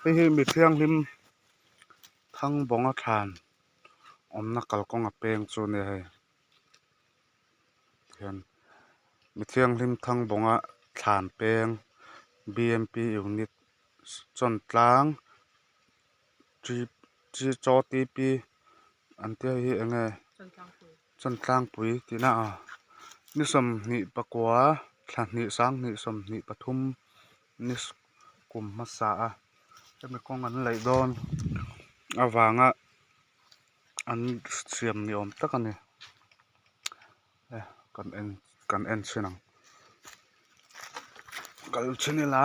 Hei hi mi thianghlim Thangbawnga thlan awmna kalkawng a peng chu a nia hei tihian mi thianghlim Thangbawnga thlan peng B M P unit Chawntlang Chaw T P an tih hei hi eng nge Chawntlangpui tihna a ni 29 thla hnih 20 23 ni kum hmasa a hemi kawng an laih dawn avanga an siam ni awm tak a ni e kan en kan en chhin ang kal chhin ila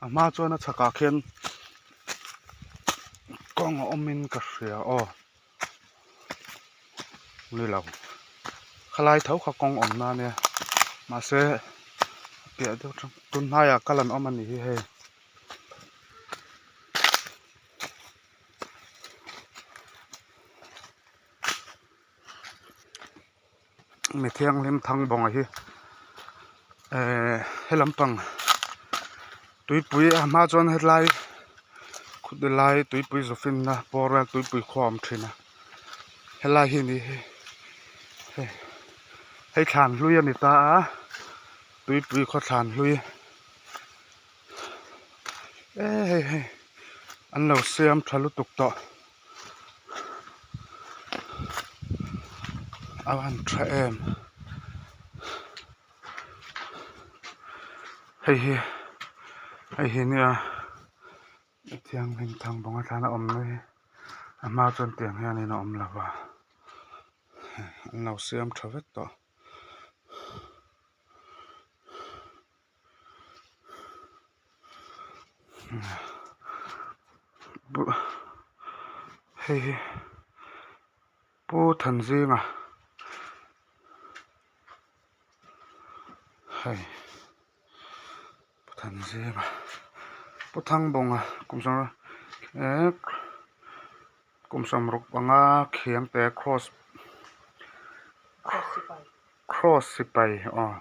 a hma chuan a chhakah khian kawng a awm in ka hria aw ni lo khalai tho kha kawng awm na ania mahse a piah deuh tang tun hnaiah kal an awm a nih hi hei. Mi thianghlim Thangbawnga hi ehh he lampang tuipui a hma chuan helai khawti lai tuipui zawfinna pawr vel tuipui khua a awm thin a helai hi ni hi hei hei thlan hlui a ni ta a tuipui khaw thlan hlui eh hei hei an lo siam tha lutuk tawh. A van tha em hei hi hei hi nia thianghlim thang bawng atana awm mai a hma chuan tiang hianin a awm lo va an lo siam tha vek tawh. Hei hi Pu Thanzinga hei Pu Thanzinga Pu Thangbawnga kum sawm eh kum sawmruk panga khiangte cross cross sipai aw.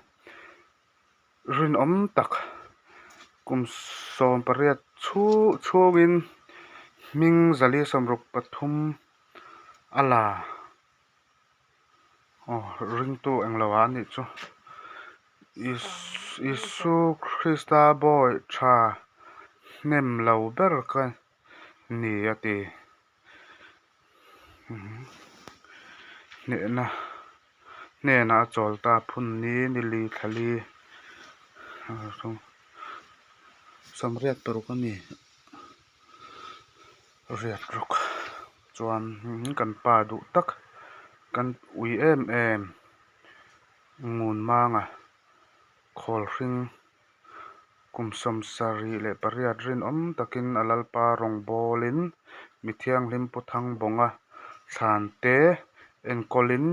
Rinawm tak kum 18 chhungin hming 463 a la aw ringtu englo ah anih chu Isu Krista bawi tha hnem lo ber ka ni a ti hnehna. Hnenah a chawl ta phun ni ni li thla li sawmriat paruk a ni riat ruk chuan kan pa duh tak kan ui em em ngun manga khawl hring. Kum 78 rinawm takin a Lalpa rawng bawlin mi thianghlim Pu Thangbawnga thlan te enkawlin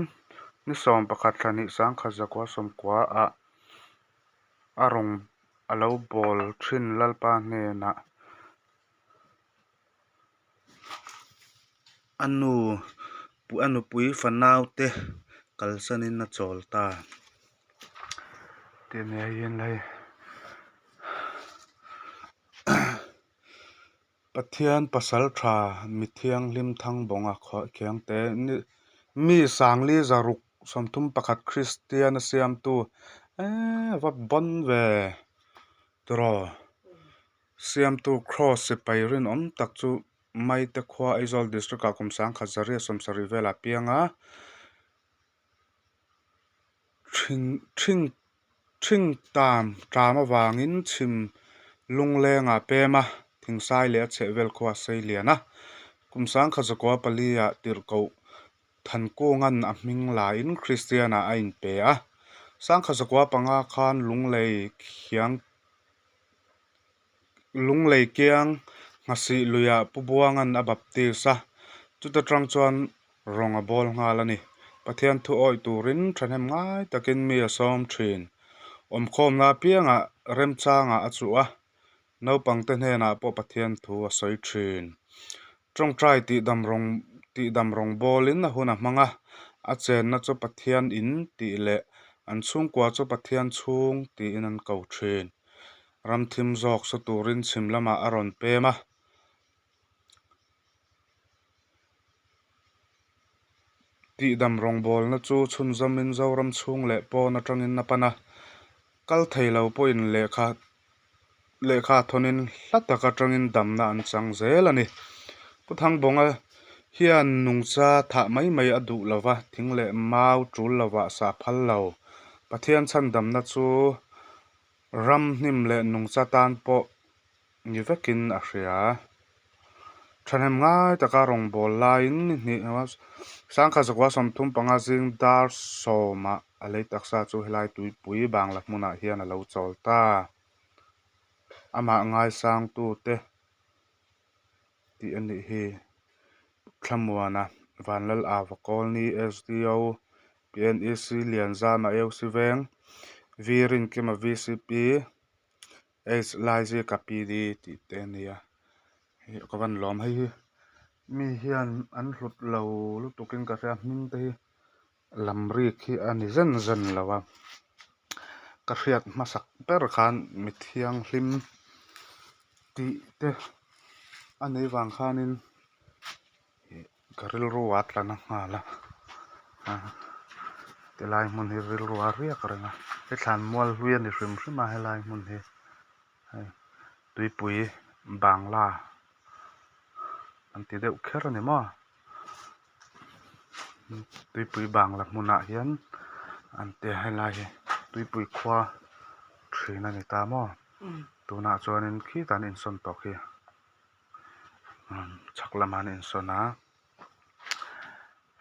ni 11 thla hnih 1990 ah a rawng a lo bawl thin Lalpa hnenah A nu a nupui fanau te kalsanin a chawl ta tih ania hian hei Pathian pasal tha mi thianghlim Thangbawnga khiangte mi 4631 Kristian a siamtu eee va bawn ve tiraw. Siamtu Kraws sipai rinawm tak chu Maite khua Aizawl District ah kum 1970 velah piang a, thing thing thing tam ṭam avangin chhim lunglengah pem a, thingsai leh a chhehvel khua a sei lian a. Kum 1904 ah tirhkoh Thankunga'n a hming laiin Kristian ah a inpe a, 1905 khan Lunglei khiang Lunglei kiang Nghasih luiah Pu Buanga'n a baptis a, chuta tang chuan rawng a bawl nghal a ni. Pathian thu awih turin thahnem ngai takin mi a sawm thin. Awmkhawmna apiangah remchangah a chuh a, naupangte hnenah pawh Pathian thu a sawi thin. Tawngtai tihdam rawng tihdam rawng bawlin a hun a hmang a, a chenna chu Pathian in tih leh an chhungkua chu Pathian chhung tiin an ko thin. Ram thim zawk sa turin chhim lamah a rawn pem a. Tihdam rawngbawlna chu chhunzawmin Zoram chhung leh pawn atangin a pan a. Kal thei lo pawhin lehkha lehkha thawnin hla tak atangin damna an chang zel a ni. Pu Thangbawnga hian nungcha thah mai mai a duh lova, thing leh mau tul lovah sa phal lo. Pathian chhandamna chu ram hnim leh nungcha tan pawh ni vekin a hria. Thahnem ngai taka rawngbâwl laiin ni hnih sangkhat zakua 35 zing dar sawmah a lei taksa chu helai tuipui Bangla hmunah hian a lo chawl ta. Amah ngaisangtute tih a nih hi. Thlamuana, Vanlal Ava Kawlni, SDO, PNEC Lianzama AOC Veng, V Rinkima VCP, H Laizika PD tih te a ni a, hei ka van lawm hei hi mi hian an hlut lo lutuk in ka hria hming te hi lam rik hi a ni zen zen lo a, ka hriat hmasak ber khan mi thianghlim tih te a nih vang khanin Ka rilru a tla na nghal a tilai hmun hi rilru a riak reng a he thlan mual hlui a ni hrim hrim a helai hmun hi hei tuipui bangla an ti deuh kher a ni maw tuipui bangla hmunah hian an tia helai hi tuipui khua thin a ni ta maw tunah chuanin khitah an insawn tawh khi. Chhak lamah an insawn a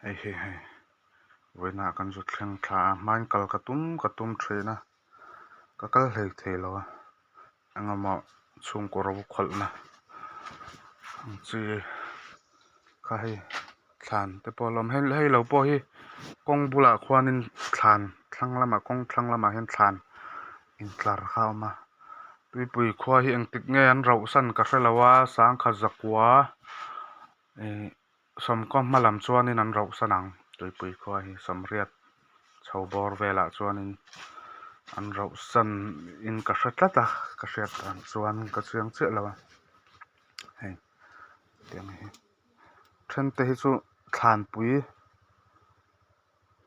hei hi hei vawiinah kan zu thleng thla a hmain kal ka tum ka tum thin a ka kal hlei thei lo a engemaw chhungkaw ro khawlhna ang chi kha hei thlan te pawh a la awm hei lo pawh hi kawng bulah khuanin thlan thlang lamah kawng thlang lamah hian thlan intlar kha a awm a. Tuipui khua hi engtik nge an rauh san ka hre lo a sangkhat zakua ihh sawmkaw hma lam chuanin an rauh san ang tuipui khua hi sawmriat chho bawr velah chuanin an rauh san in ka hre tlat a ka hriat dan chuan ka chiang chiah lo a hei tiang hi then te hi chu thlanpui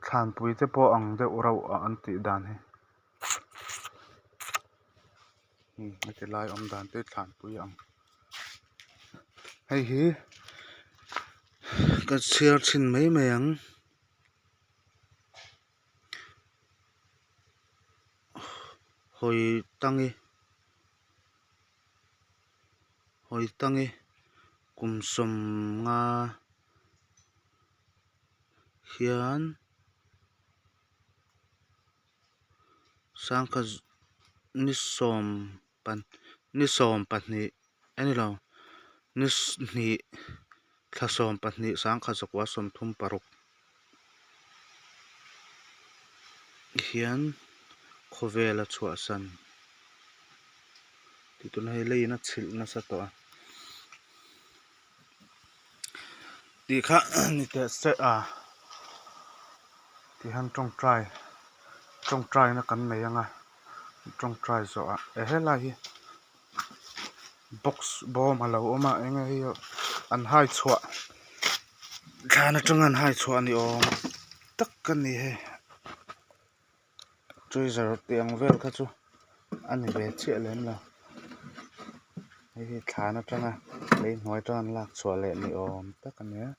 thlanpui te pawh ang deuh rauh a an tih dan hi. Heti lai awm dan te thlanpui ang hei hi ka chhiar chhin mai mai ang hawi tangi hawi tangi kum 50 hian. Sangkhat ni sawm ni sawm pahnih a ni lo ni hnih thla 12 sangkhat zakua 36 hian khawvel a chhuahsan tih tuna hei leiin a chhilh nasa tawh a tih kha ni teh se a. Tihian tawngtai tawngtaina kan nei ang a tawngtai zawh ah e helai hi box bawm a lo awm a eng nge hei an hai chhuah thlan atanga an hai chhuah ni awm tak a ni hei treasure tih ang vel kha chu a ni ve chiah lem lo hei hi thlan atanga lei hnuai atanga an lak chhuah leh ni awm tak a ni a.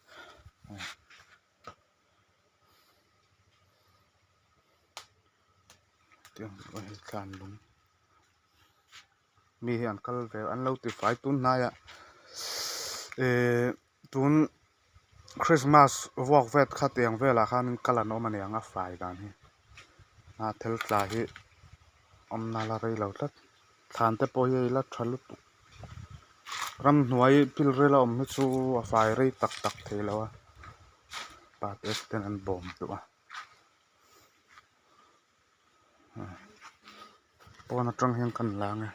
Tlan lung mi hi an kal ve an lo ti fai tun hnaiah ihh tun christmas vuak vet kha tiang velah khan kal an awm a niang a fai dan hi a thil tla hi awmna la rei lo tlat thlan te pawh hi a la tha lutuk ramhnuai pilril a awm hi chu a fai rei tak tak thei lo a pa te ten an bawm duh a pawn atang hian kan la ang e.